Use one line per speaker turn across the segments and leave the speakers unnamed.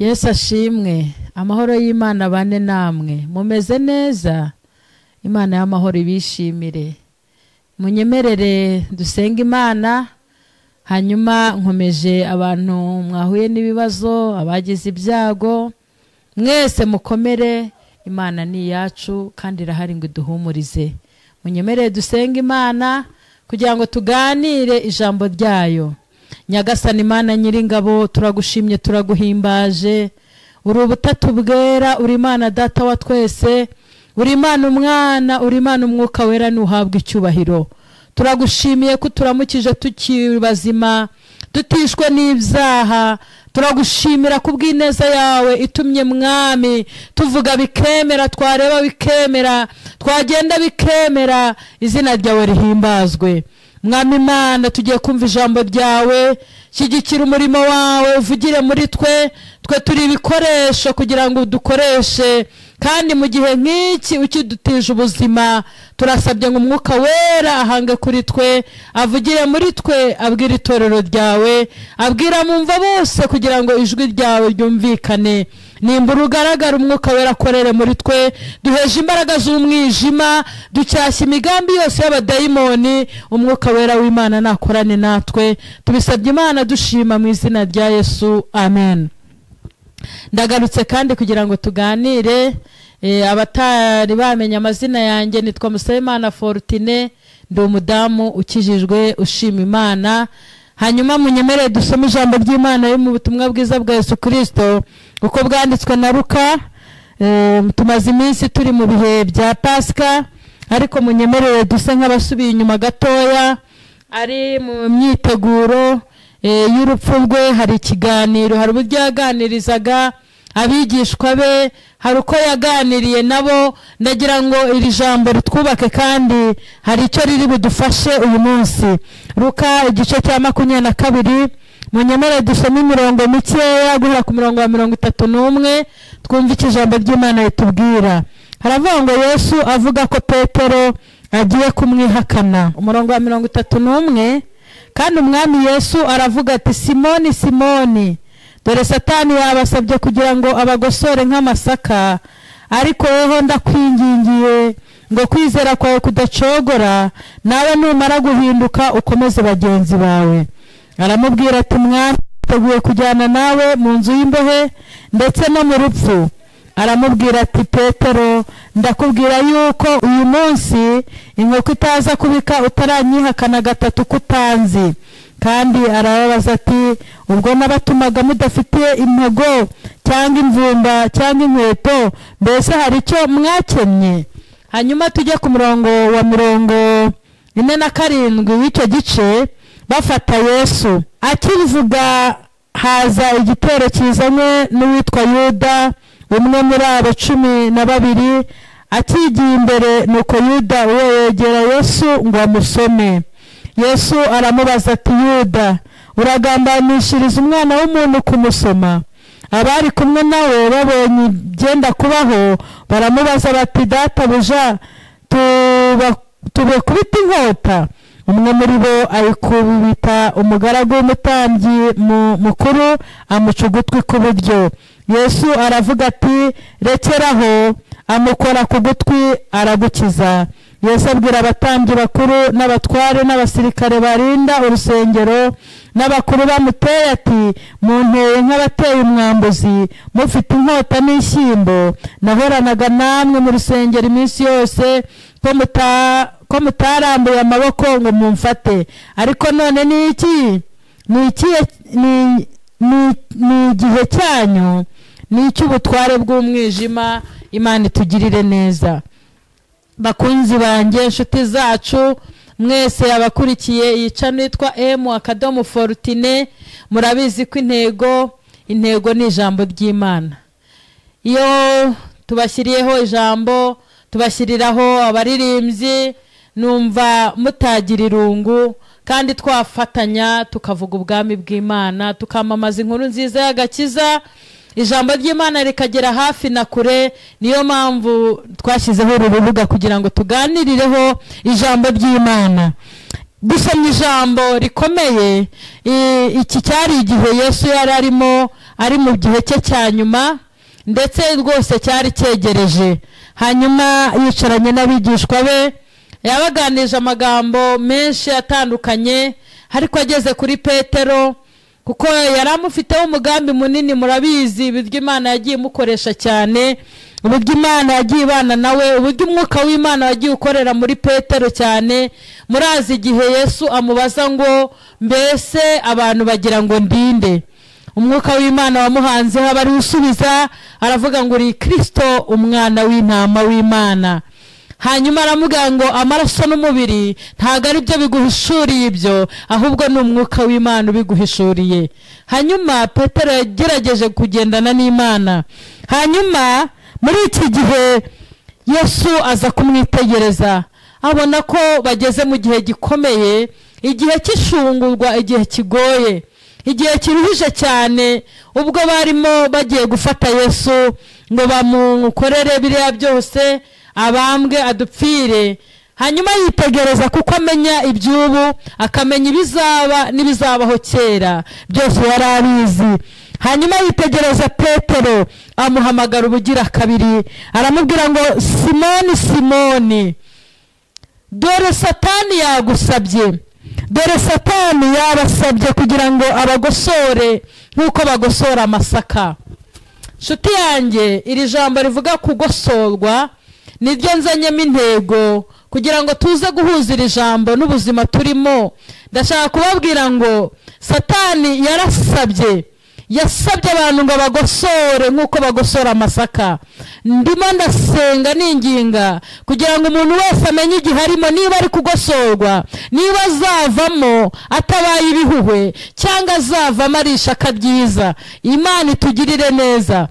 Yesu ashimwe, amahoro y'Imana bane namwe. Mumeze neza, Imana y'amahoro ibishimire. Munyemerere dusenge Imana, hanyuma nkomeje abantu mwahuye n'ibibazo, abagize ibyago, mwese mukomere, Imana ni iyacu kandi irahari ngo iduhumurize. Munyemerere dusenge Imana kugira ngo tuganire ijambo ryayo. Nyagasani Imana nyiringabo, turagushimye, turaguhimbaje. Uri ubutatu bwera, uri Imana data wa twese, uri Imana umwana, uri Imana umwuka wera, nuhabwa icyubahiro. Turagushimiye ko turamukije tukiri bazima, tutishwe n'ibyaha. Turagushimira kubw'ineza yawe itumye mwami tuvuga bikemera, twareba bikemera, twagenda bikemera. Izina ryawe rihimbazwe. Mwami Imana, tugiye kumva ijambo ryawe, shyigikira umurimo wawe, uvugire muri twe, twe turi ibikoresho kugira ngo udukoreshe. Kandi mu gihe nk'iki ukidutije ubuzima, turasabye ngo umwuka wera ahange kuri twe, avugire muri twe, abwire itorero ryawe, abwira mumva bose kugira ngo ijwi ryawe ryumvikane. Nimbura ugaragara umwuka wera akorere muri twe, duheje imbaraga z'umwijima, ducyashya imigambi yose y'abadayimoni. Umwuka wera w'Imana nakorane natwe, tubisabye Imana dushima mu izina rya Yesu, amen. Ndagarutse kandi kugira ngo tuganire. Abatari bamenya amazina yanjye, nitwa Musabimana Fortune, ndi umudamu ukijijwe ushima Imana. Hanyuma munyemerere dusome ijambo ry'Imana yo mu butumwa bwiza bwa Yesu Kristo uko bwanditswe na Luka. Tumaze iminsi turi mu bihe bya Pasika, ariko munyemerere duse nk'abasubiye inyuma gatoya, ari mu myiteguro y'urupfu rwe. Hari ikiganiro, hari uburyo yaganirizaga abigishwa be, hari uko yaganiriye nabo. Ndagira ngo iri jambo ritwubake kandi hari icyo riri budufashe uyu munsi. Luka igice cya 22, munyemere dusome imirongo mikeya guhera ku murongo wa 31, twumve icyo ijambo ry'Imana ritubwira. Haravuga ngo Yesu avuga ko Petero agiye kumwihakana. Umurongo wa 31, kandi umwami Yesu aravuga ati, Simoni, Simoni, dore Satani yabasabye kugira ngo abagosore nk'amasaka, ariko weho ndakwingingiye ngo kwizera kwawe kudacogora, nawe numara guhinduka ukomeze bagenzi bawe. Aramubwira ati, Mwami, niteguye kujyana nawe mu nzu y'imbohe ndetse no mu rupfu. Aramubwira ati, Petero, ndakubwira yuko uyu munsi inkoko itaza kubika utaranyihakana gatatu kutanzi. Kandi arababaza ati, ubwo nabatumaga mudafite impago cyangwa imvumba cyangwa inkweto, mbese hari icyo mwakennye? Hanyuma tujye ku murongo wa 47 w'icyo gice. Bafata Yesu akivuga, haza igitero kizanywe n'uwitwa Yuda, umwe muri abo 12, akigiye imbere. Nuko Yuda uwo yegera Yesu ngo amusome. Yesu aramubaza ati, Yuda, uragambanishiriza umwana w'umuntu kumusoma? Abari kumwe nawe babonye ibyenda kubaho, baramubaza bati, databuja, tubakubita inkota? Umwe muri bo ayikubita umugaragu w'umutambyi mukuru, amuca ugutwi kw'iburyo. Yesu aravuga ati, rekeraho. Amukora ku gutwi aragukiza. Yesu abwira abatambyi bakuru n'abatware n'abasirikare barinda urusengero n'abakuru bamuteye ati, munteye nk'abateye umwambuzi, mufite inkota n'ishyimbo. Nahoranaga namwe mu rusengero iminsi yose, ko mutarambuye amaboko ngo mumfate. Ariko none ni iki? Ni igihe cyanyu, ni icy'ubutware bw'umwijima. Imana itugirire neza. Bakunzi banjye, inshuti zacu mwese abakurikiye iyi channel yitwa M akadomo Fortune, murabizi ko intego ni ijambo ry'Imana. Iyo tubashyiriyeho ijambo, tubashyiriraho abaririmbyi, numva mutagira irungu, kandi twafatanya tukavuga ubwami bw'Imana, tukamamaza inkuru nziza y'agakiza, ijambo ry'Imana rikagera hafi na kure. Niyo mpamvu twashyizeho uru rubuga kugira ngo tuganirireho ijambo ry'Imana. Dusomye ijambo rikomeye. Iki cyari igihe Yesu yari arimo, ari mu gihe cye cya nyuma, ndetse rwose cyari cyegereje. Hanyuma yicaranye n'abigishwa be, yabaganije amagambo menshi atandukanye, ariko ageze kuri Petero, kuko yari amufiteho umugambi munini. Murabizi uburyo Imana yagiye imukoresha cyane, uburyo Imana yagiye ibana nawe, uburyo umwuka w'Imana wagiye ukorera muri Petero cyane. Murazi igihe Yesu amubaza ngo mbese abantu bagira ngo ndinde, umwuka w'Imana wamuhanzeho aba ari usubiza, aravuga ngo uri Kristo umwana w'intama w'Imana. Hanyuma aramubwira ngo amaraso n'umubiri ntabwo ari byo biguhishuriye ibyo, ahubwo ni umwuka w'Imana ubiguhishuriye. Hanyuma Petero yagerageje kugendana n'Imana. Hanyuma muri iki gihe Yesu aza kumwitegereza, abona ko bageze mu gihe gikomeye, igihe cy'ishungurwa, igihe kigoye, igihe kiruhije cyane, ubwo barimo bagiye gufata Yesu ngo bamukorere biriya byose, abambwe adupfire. Hanyuma yitegereza, kuko amenya iby'ubu, akamenya ibizaba n'ibizabaho kera, byose yari abizi. Hanyuma yitegereza Petero, amuhamagara ubugira kabiri, aramubwira ngo Simoni, Simoni, dore Satani yagusabye, dore Satani yabasabye kugira ngo abagosore nk'uko bagosora amasaka. Nshuti yanjye, iri jambo rivuga kugosorwa niryo nzanyemo intego kugira ngo tuze guhuza iri jambo n'ubuzima turimo. Ndashaka kubabwira ngo Satani yarasabye, yasabye abantu ngo bagosore nk'uko bagosora amasaka. Ndimo ndasenga ninginga kugira ngo umuntu wese amenye igihe arimo, niba ari kugosorwa, niba azavamo atabaye ibihuhwe, cyangwa azavamo ari ishaka ryiza. Imana itugirire neza.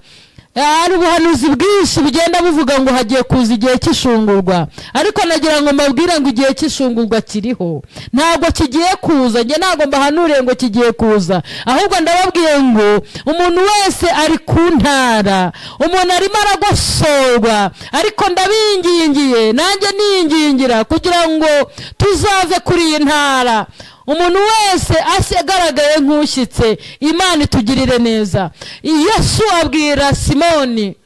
Hari ubuhanuzi bwinshi bugenda buvuga ngo hagiye kuza igihe cy'ishungurwa, ariko nagira ngo mbabwire ngo igihe cy'ishungurwa kiriho, ntabwo kigiye kuza. Njye ntabwo mbahanuriye ngo kigiye kuza, ahubwo ndababwiye ngo umuntu wese ari ku ntara, umuntu arimo aragosorwa. Ariko ndabingingiye, nanjye ningingira kugira ngo tuzave kuri iyi ntara, umuntu wese agaragaye nk'ushyitse. Imana itugirire neza. Yesu abwira Simoni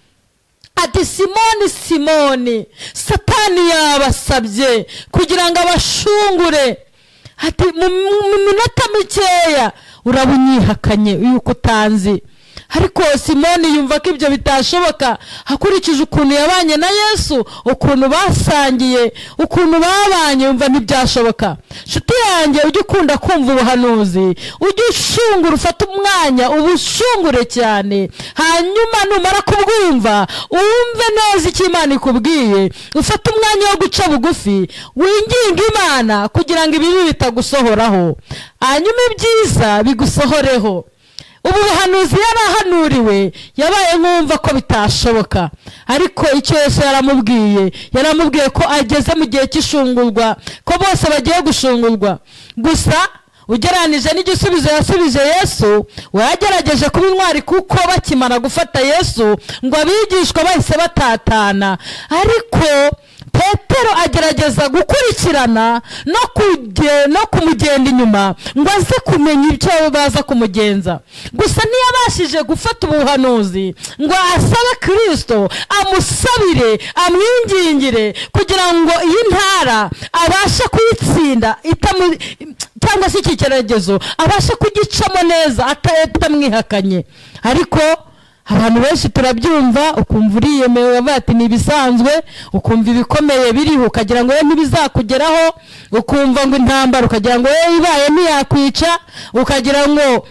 ati Simoni, Simoni, Satani yabasabye kugira ngo abashungure. Ati mu minota mikeya urabunyihakanye yuko utanzi. Ariko Simoni yumva ko ibyo bitashoboka, akurikije ukuntu yabanye na Yesu, ukuntu basangiye, ukuntu babanye, yumva ntibyashoboka. Nshuti yanjye, ujye ukunda kumva ubuhanuzi, ujye ushungura, ufate umwanya ubushungure cyane, hanyuma numara kubwumva wumve neza icyo Imana ikubwiye, ufate umwanya wo guca bugufi, winginge Imana kugira ngo ibibi bitagusohoraho, hanyuma ibyiza bigusohoreho. Ubu buhanuzi yarahanuriwe, yabaye nk'umva ko bitashoboka, ariko icyo Yesu yaramubwiye, yaramubwiye ko ageze mu gihe cy'ishungurwa, ko bose bagiye gushungurwa. Gusa ugeranije n'igisubizo yasubije Yesu, wagerageje kuba intwari, kuko bakimara gufata Yesu ngo abigishwa bahise batatana, ariko Petero agerageza gukurikirana no kumugenda inyuma ngo aze kumenya ibyo baza kumugenza. Gusa ntiyabashije gufata ubuhanuzi ngo asabe Kristo amusabire, amwingingire kugira ngo iyi ntara abashe kuyitsinda, cyangwa se iki kigeragezo abashe kugicamo neza atamwihakanye. Ariko abantu benshi turabyumva, ukumva uriyemewe ati ni ibisanzwe, ukumva ibikomeye biriho ukagira ngo ntibizakugeraho, ukumva ngo intambara ukagira ngo ibaye ntiyakwica, ukagira ngo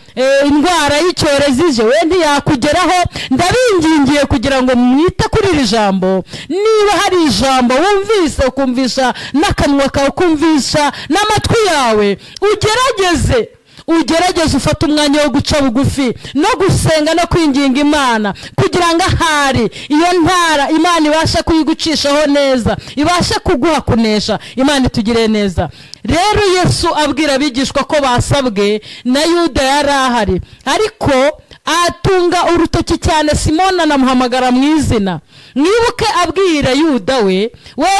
indwara y'icyorezo ije we ntiyakugeraho. Ndabingingiye kugira ngo mwite kuri iri jambo. Niba hari ijambo wumvise, ukumvisha n'akanwa kawe, ukumvisha n'amatwi yawe, ugerageze ufate umwanya wo guca bugufi no gusenga no kwinginga Imana kugira ngo ahari iyo ntara Imana ibashe kuyigucishaho neza, ibashe kuguha kunesha. Imana itugire neza. Rero Yesu abwira abigishwa ko basabwe, na Yuda yari ahari, ariko Atunga urutoki cyane Simoni anamuhamagara mu izina. Mwibuke abwira Yuda we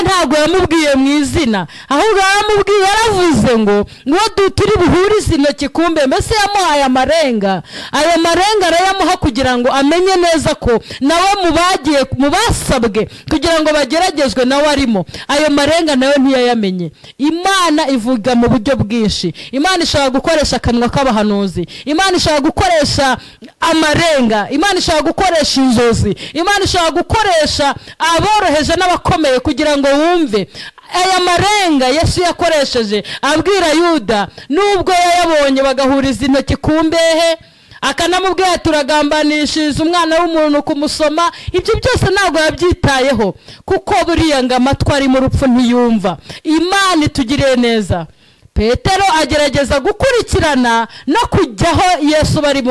ntabwo yamubwiye mu izina, ahubwo yaramubwiye, yaravuze ngo ngo turi buhurize intoki kumbe. Mbese yamuhaye amarenga, ayo marenga arayamuha kugira ngo amenye neza ko nawe mubagiye mubasabwe kugira ngo bageragezwe nawe arimo. Ayo marenga nawe ntiyayamenye. Imana ivuga mu buryo bwinshi. Imana ishobora gukoresha akanwa k'abahanuzi, Imana ishobora gukoresha amarenga, Imana ishobora gukoresha inzozi, Imana ishobora gukoresha aboroheje n'abakomeye kugira ngo wumve. Aya marenga Yesu yakoresheje abwira Yuda, nubwo yayabonye bagahuriza intoki ku mbehe, akanamubwira turagambanishiriza umwana w'umuntu kumusoma, ibyo byose ntabwo yabyitayeho, kuko buriya ngo amatwi ari mu rupfu ntiyumva. Imana itugiriye neza. Petero agerageza gukurikirana no kujyaho Yesu bari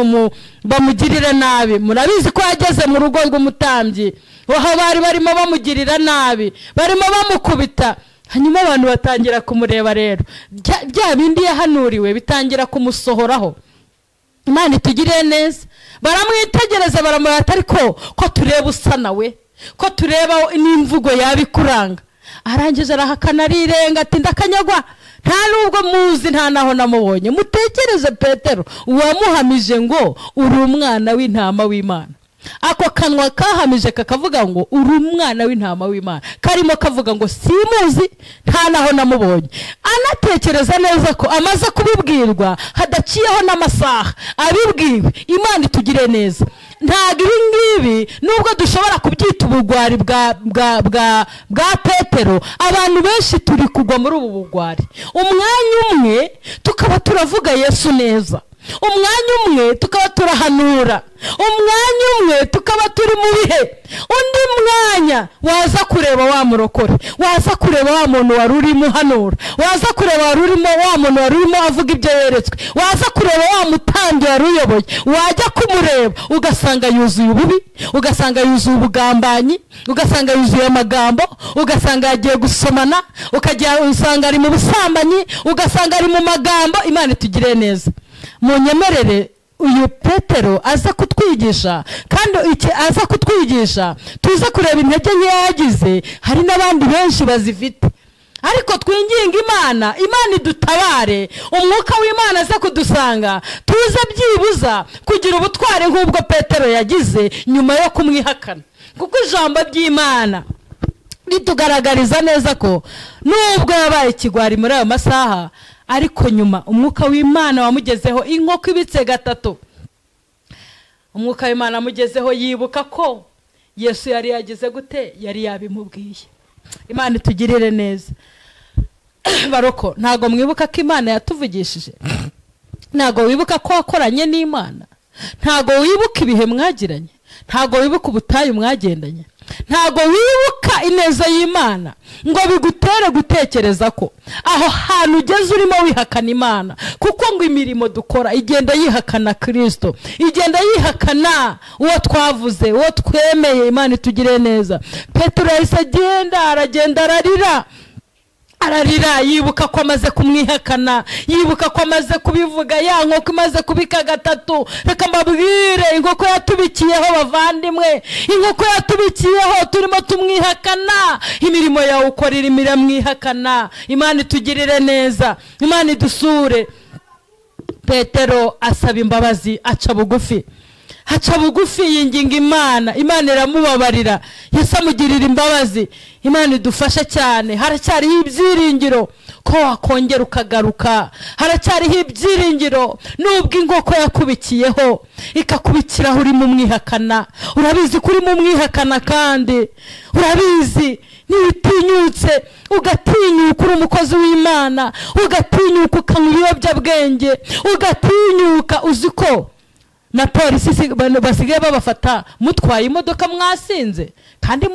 bamugirira nabi. Murabizi ko yageze mu rugo rw'umutambyi, aho bari barimo bamugirira nabi, barimo bamukubita. Hanyuma abantu batangira kumureba rero, bya bindi yahanuriwe bitangira kumusohoraho. Imana itugiriye neza. Baramwitegereza baramurata, ariko ko tureba usa nawe, ko tureba n'imvugo yabikuranga. Arangije arahakana arirenga ati ndakanyagwa, nta nubwo muzi, nta naho namubonye. Mutekereze Petero uwamuhamije ngo uri umwana w'intama w'Imana. Ako kanwa kahamije kakavuga ngo uri umwana w'intama w'Imana, karimo kavuga ngo simuzi, nta naho namubonye. Anatekereza neza ko amaze kubibwirwa hadaciyeho n'amasaha abibwiwe. Imana itugire neza. Ntabwo ibi ngibi nubwo dushobora kubyita ubugwari bwa Petero, abantu benshi turi kugwa muri ubu bugwari. Umwanya umwe tukaba turavuga Yesu neza, umwanya umwe tukaba turahanura, umwanya umwe tukaba turi mu bihe, undi mwanya waza kureba wa murokore, waza kureba wa muntu wari urimo uhanura, waza kureba wari urimo wa muntu wari urimo avuga ibyo yeretswe, waza kureba wa mutambyi wari uyoboye, wajya kumureba ugasanga yuzuye ububi, ugasanga yuzuye ubugambanyi, ugasanga yuzuye amagambo, ugasanga yagiye gusomana, ukajya usanga ari mu busambanyi, ugasanga ari mu magambo. Imana itugire neza. Munyemerere uyu Petero aza kutwigisha, kandi iki aza kutwigisha tuze kureba intege nke yagize, hari n'abandi benshi bazifite. Ariko twinginga Imana, Imana idutabare, umwuka w'Imana aze kudusanga, tuze byibuza kugira ubutware nk'ubwo Petero yagize nyuma yo kumwihakana. Kuko ijambo ry'Imana ritugaragariza neza ko nubwo yabaye ikigwari muri ayo masaha, ariko nyuma umwuka w'Imana wamugezeho inkoko ibitse gatatu. Umwuka w'Imana amugezeho yibuka ko Yesu yari yagize gute, yari yabimubwiye. Imana itugirire neza. Baroko, ntago mwibuka ko Imana yatuvugishije? Ntago wibuka ko wakoranye n'Imana? Ntago wibuka ibihe mwagiranye? Ntago wibuka ubutayu mwagendanye? Ntago wibuka ineza y'Imana ngo bigutere gutekereza ko aho hantu ugeze urimo wihakana Imana? Kuko ngo imirimo dukora igenda yihakana Kristo, igenda yihakana uwo twavuze, uwo twemeye. Imana itugire neza. Petero yahise agenda, aragenda ararira, ararira, yibuka ko amaze kumwihakana, yibuka ko amaze kubivuga, ya nkoko imaze kubika gatatu. Reka mbabwire, inkoko yatubikiyeho bavandimwe, inkoko yatubikiyeho turimo tumwihakana. Imirimo yawe ukora irimo iramwihakana. Imana itugirire neza, Imana idusure. Petero asaba imbabazi, aca bugufi, aca bugufi, yinginga Imana, Imana iramubabarira, Yesu amugirira imbabazi. Imana idufasha cyane. Haracyariho ibyiringiro ko wakongera ukagaruka, haracyariho ibyiringiro nubwo inkoko yakubikiyeho ikakubikiraho urimo umwihakana. Urabizi ko urimo umwihakana, kandi urabizi niba utinyutse ugatinyuka uri umukozi w'Imana, ugatinyuka ukanywa ibiyobyabwenge, ugatinyuka, uzi ko na polisi basigaye babafata mutwaye imodoka mwasinze, kandi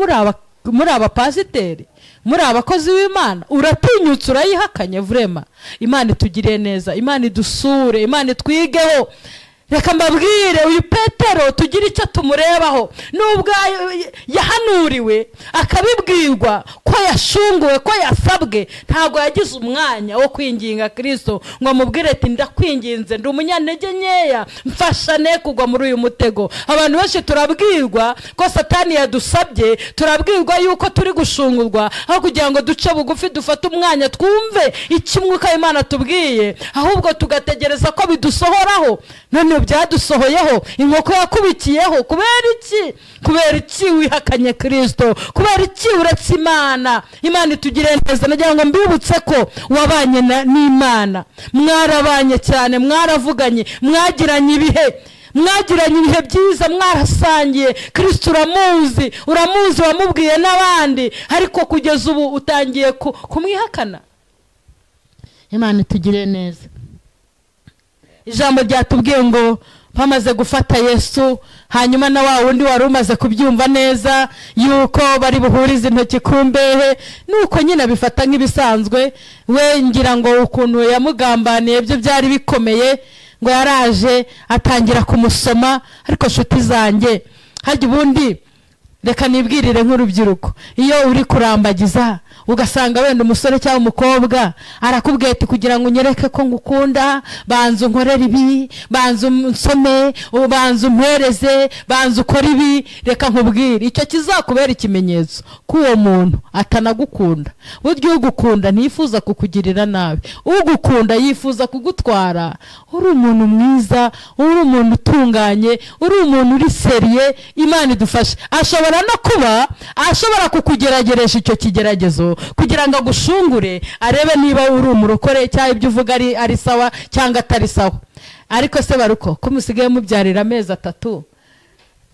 muri abapasiteri, muri abakozi b'Imana, uratinyutse urayihakanye. Vrema Imana itugiriye neza, Imana idusure, Imana itwigeho. Reka mbabwire, uyu Petero tugira icyo tumurebaho. Nubwo yahanuriwe akabibwirwa ko yashunguwe, ko yasabwe, ntabwo yagize umwanya wo kwinginga Kristo ngo amubwire ati ndakwinginze, ndi umunyantege nkeya, mfasha ne kugwa muri uyu mutego. Abantu benshi turabwirwa ko Satani yadusabye, turabwirwa yuko turi gushungurwa, aho kugira ngo duce bugufi dufate umwanya twumve icyo Umwuka w'Imana tubwiye, ahubwo tugategereza ko bidusohoraho. None byadusohoyeho, inkoko yakubikiyeho. Kubera iki? Kubera iki wihakanye Kristo? Kubera iki uretse Imana? Imana itugire neza. Nagira ngo mbibutse ko wabanye n'Imana, mwarabanye cyane, mwaravuganye, mwagiranye ibihe, mwagiranye ibihe byiza, mwarasangiye. Kristo uramuzi, uramuzi, wamubwiye n'abandi, ariko kugeza ubu utangiye kumwihakana. Imana itugire neza. Ijambo ryatubwiye ngo bamaze gufata Yesu, hanyuma na wa wundi wari umaze kubyumva neza yuko bari buhurize intoki ku mbehe, nuko nyine abifata nk'ibisanzwe. We ngira ngo ukuntu yamugambaniye byo byari bikomeye, ngo yaraje atangira kumusoma. Ariko nshuti zanjye, hajya ubundi reka nibwirire nk'urubyiruko, iyo uri kurambagiza ugasanga wenda umusore cyangwa umukobwa arakubwiye ati kugira ngo unyereke ko ngukunda, banza unkorere ibi, banza unsome, banza umpereze, banza ukore ibi, reka nkubwire icyo kizakubera ikimenyetso ko uwo muntu atanagukunda. Burya ugukunda ntiyifuza kukugirira nabi, ugukunda yifuza kugutwara. Uri umuntu mwiza, uri umuntu utunganye, uri umuntu uri seriye. Imana idufashe. Ashobora no kuba ashobora kukugerageresha icyo kigeragezo kugira ngo agushungure, arebe niba uri umurokore cyangwa ibyo uvuga ari sawa cyangwa atari sawa. Ariko se baruko ko musigaye mubyarira amezi 3,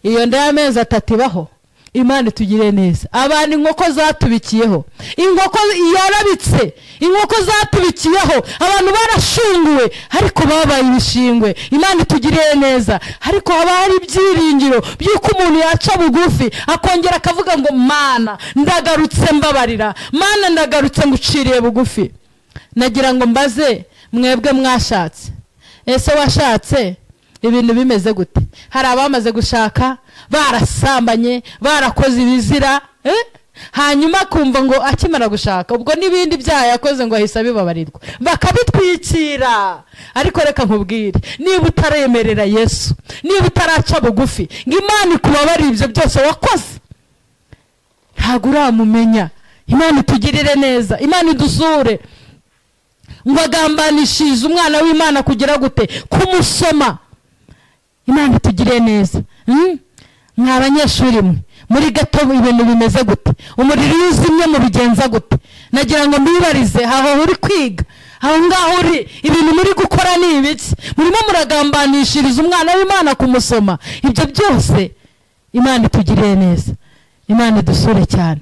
iyo nda y'amezi 3 ibaho? Imana itugire neza. Abantu inkoko zatubikiyeho, inkoko yarabitse, inkoko zatubikiyeho, abantu barashunguwe ariko babaye ibishingwe. Imana itugire neza. Ariko haba hari ibyiringiro by'uko umuntu yaca bugufi akongera akavuga ngo Mana ndagarutse, mbabarira, Mana ndagarutse, nguciriye bugufi. Nagira ngo mbaze mwebwe mwashatse, ese washatse ibintu bimeze gute? Hari abamaze gushaka barasambanye, barakoze ibizira, hanyuma kumva ngo akimara gushaka ubwo n'ibindi byaha yakoze ngo ahise abibabarirwa, bakabitwikira. Ariko reka nkubwire, niba utaremerera Yesu, niba utaraca bugufi ngo Imana ikubabarire ibyo byose wakoze, ntabwo uramumenya. Imana itugirire neza, Imana idusure. Ngo agambanishije umwana w'Imana kugira gute? Kumusoma. Imana itugirire neza. Mwa banyeshuri mwe muri gato ibintu bimeze gute? Umuriro iyo uzimye mubigenza gute? Nagira ngo mbibarize, aho uri kwiga, aho ngaho uri, ibintu muri gukora ni ibiki? Murimo muragambanishiriza umwana w'Imana kumusoma. Ibyo byose Imana itugirire neza, Imana idusure cyane.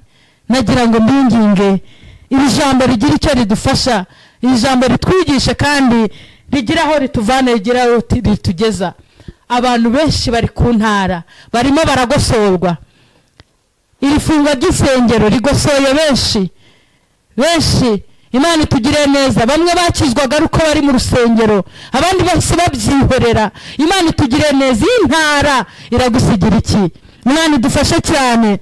Nagira ngo mbinginge iri jambo rigira icyo ridufasha, iri jambo ritwigisha kandi rigira aho rituvana, rigira aho ritugeza. Abantu benshi bari ku ntara barimo baragosorwa. Iri fungwa ry'isengero rigosoye benshi benshi. Imana itugire neza. Bamwe bakizwaga ari uko bari mu rusengero, abandi bose babyihorera. Imana itugire neza. Iyi ntara iragusigira iki? Imana idufashe cyane.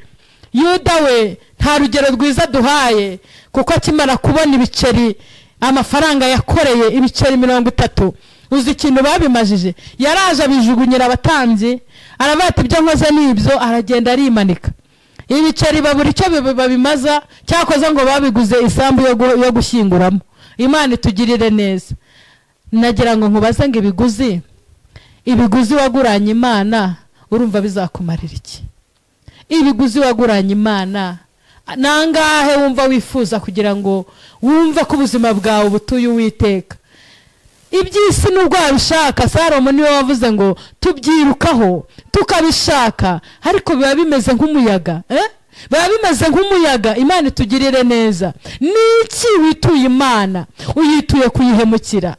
Yuda we nta rugero rwiza duhaye, kuko akimara kubona ibiceri, amafaranga yakoreye ibiceri 30, uzi ikintu babimajije? Yaraje abijugunyira abatambyi, aravuga ati ibyo nkoze nibyo, aragenda arimanika. Ibiceri babura icyo babimaza, cyakoze ngo babiguze isambu yo gushyinguramo. Imana itugirire neza. Nagira ngo nkubaze ngo ibiguzi waguranye Imana urumva bizakumarira iki? Ibiguzi waguranye Imana nangahe wumva wifuza kugira ngo wumve ko ubuzima bwawe butuye Uwiteka? Iby'isi nubwo wabishaka, Salomo niwe wavuze ngo tubyirukaho tukabishaka, ariko biba bimeze nk'umuyaga, biba bimeze nk'umuyaga. Imana itugirire neza. Niki wituye Imana? Uyituye kuyihemukira.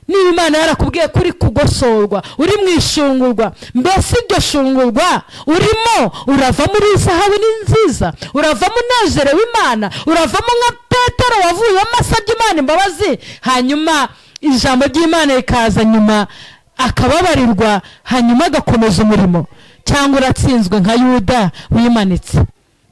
Niba Imana yarakubwiye kuri kugosorwa, uri mu ishungurwa, mbese iryo shungurwa urimo urava muri zahabu ni nziza, uravamo unezerewe Imana, uravamo nka Petero wavuyemo asabye Imana imbabazi, hanyuma ijambo ry'Imana rikaza nyuma akababarirwa, hanyuma agakomeza umurimo? Cyangwa uratsinzwe nka Yuda wimanitse?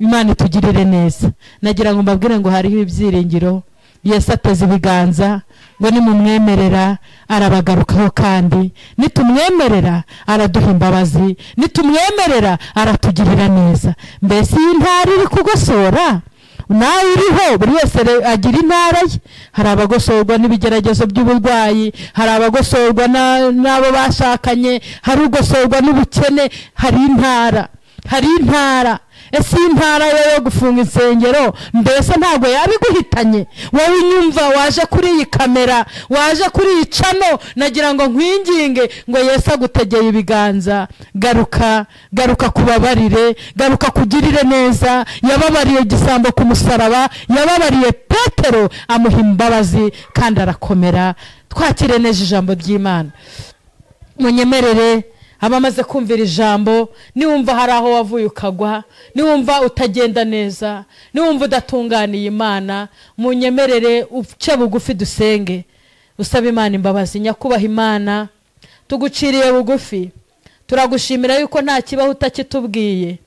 Imana itugirire neza. Nagira ngo mbabwire ngo hariho ibyiringiro. Yesu ateze ibiganza ngo nimumwemerera arabagarukaho, kandi nitumwemerera araduha imbabazi, nitumwemerera aratugirira neza. Mbese iyi ntara iri kugosora nawe iriho, buri wese agira intara ye. Hari abagosorwa n'ibigeragezo by'uburwayi, hari abagosorwa n'abo bashakanye, hari ugosorwa n'ubukene. Hari intara, hari intara. Ese intara yo gufunga insengero mbese ntabwo yabiguhitanye? Wowe unyumva waje kuri iyi kamera, waje kuri iyi cano, nagira ngo nkwinginge ngo Yesu agutegeye ibiganza. Garuka, garuka kubabarire, garuka kugirire neza. Yababariye igisambo ku musaraba, yababariye Petero amuha imbabazi kandi arakomera. Twakire neza ijambo ry'Imana. Munyemerere abamaze kumvira ijambo, niwumva hari aho wavuye ukagwa, niwumva utagenda neza, niwumva udatunganiye Imana, munyemerere uce bugufi dusenge, usabe Imana imbabazi. Nyakubaha Imana, tuguciriye bugufi, turagushimira yuko nta kibaho utakitubwiye.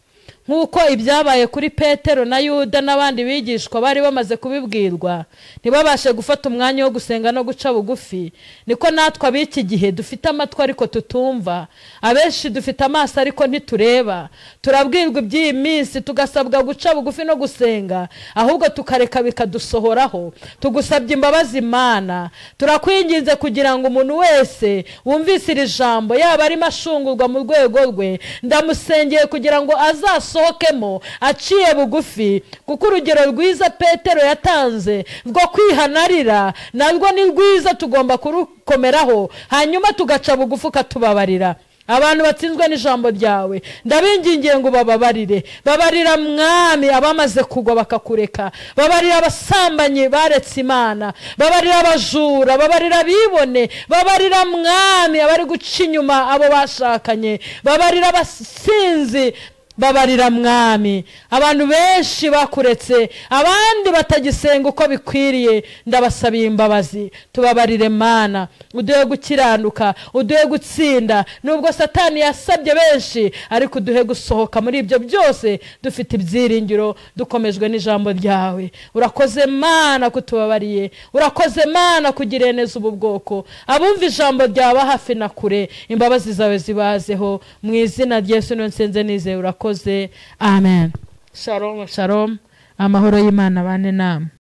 Nk'uko ibyabaye kuri Petero na Yuda n'abandi bigishwa bari bamaze kubibwirwa ntibabashe gufata umwanya wo gusenga no guca bugufi, niko natwe ab'iki gihe dufite amatwi ariko tutumva, abenshi dufite amaso ariko ntitureba. Turabwirwa iby'iyi minsi tugasabwa guca bugufi no gusenga, ahubwo tukareka bikadusohoraho. Tugusabye imbabazi Imana, turakwinginze kugira ngo umuntu wese wumvise iri jambo, yaba arimo ashungurwa mu rwego rwe, ndamusengeye kugira ngo azasohokemo aciye bugufi, kuko urugero rwiza Petero yatanze rwo kwihanarira narwo ni rwiza, tugomba kurukomeraho, hanyuma tugaca bugufi ukatubabarira. Abantu batsinzwe n'ijambo ryawe ndabingingiye ngo bababarire. Babarira Mwami abamaze kugwa bakakureka, babarira abasambanyi baretse Imana, babarira abajura, babarira abibone, babarira Mwami abari guca inyuma abo bashakanye, babarira abasinzi, babarira Mwami abantu benshi bakuretse, abandi batagisenga uko bikwiriye. Ndabasabiye imbabazi, tubabarire Mana, uduhe gukiranuka, uduhe gutsinda. Nubwo Satani yasabye benshi, ariko uduhe gusohoka muri ibyo byose dufite ibyiringiro, dukomejwe n'ijambo ryawe. Urakoze Mana kutubabariye, urakoze Mana kugirira neza ubu bwoko. Abumva ijambo ryawe hafi na kure, imbabazi zawe zibazeho. Mu izina rya Yesu nsenze nizeye, urakoze. Amen. Shalom, shalom. Amahoro y'Imana bane namwe.